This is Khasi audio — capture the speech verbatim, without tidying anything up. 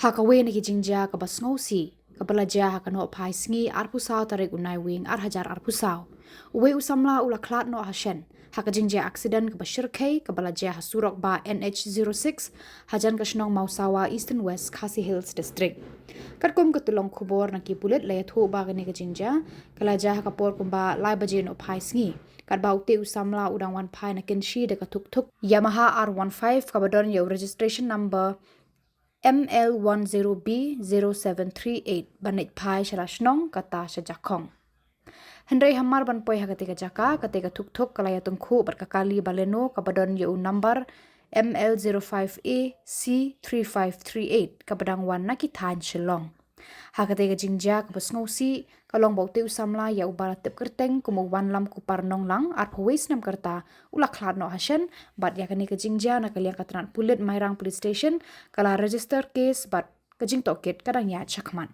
Ha kawei na ki jingjia kaba sngewsih kaba la jia ha ka Nohphai Sngi, arphew saw tarik u Naiwieng ar hajar arphew saw, uwei u samla u la khlad noh ha shen ha ka jingjia aksiden kaba shyrkhei kaba la jia ha surok bah N H zero six, hajan ka shnong Mawsawa, Eastern West Khasi Hills District. Katkum ka tyllong khubor na ki pulit, la ïathuh ba kane ka jingjia ka la jia ha ka por kumba lai baje Nohphai Sngi, katba utei u samla u dang wan phai na Kynshi da ka thukthuk Yamaha R one five kaba don ïa u registration number M L one zero B zero seven three eight, ban leit phai sha la shnong, kata sha Jakhong. Hynrei hamar ban poi ha katei ka jaka, katei ka thukthuk ka la ïatyngkhuh bad ka kali Baleno kaba don ïa u number M L zero five A C three five three eight, kaba dang wan na ki thaiñ Shillong. Ha katei ka jingjia kaba sngewsih, ka long ba utei u samla ïa uba la tip kyrteng kum u Wanlam Kupar Nonglang, arphew wei snem ka rta, u la khlad noh ha shen, bad ïa kane ka jingjia na ka liang ka tnat pulit Mairang Police Station ka la register case bad ka jingtohkit ka dang ïaid shakhmat.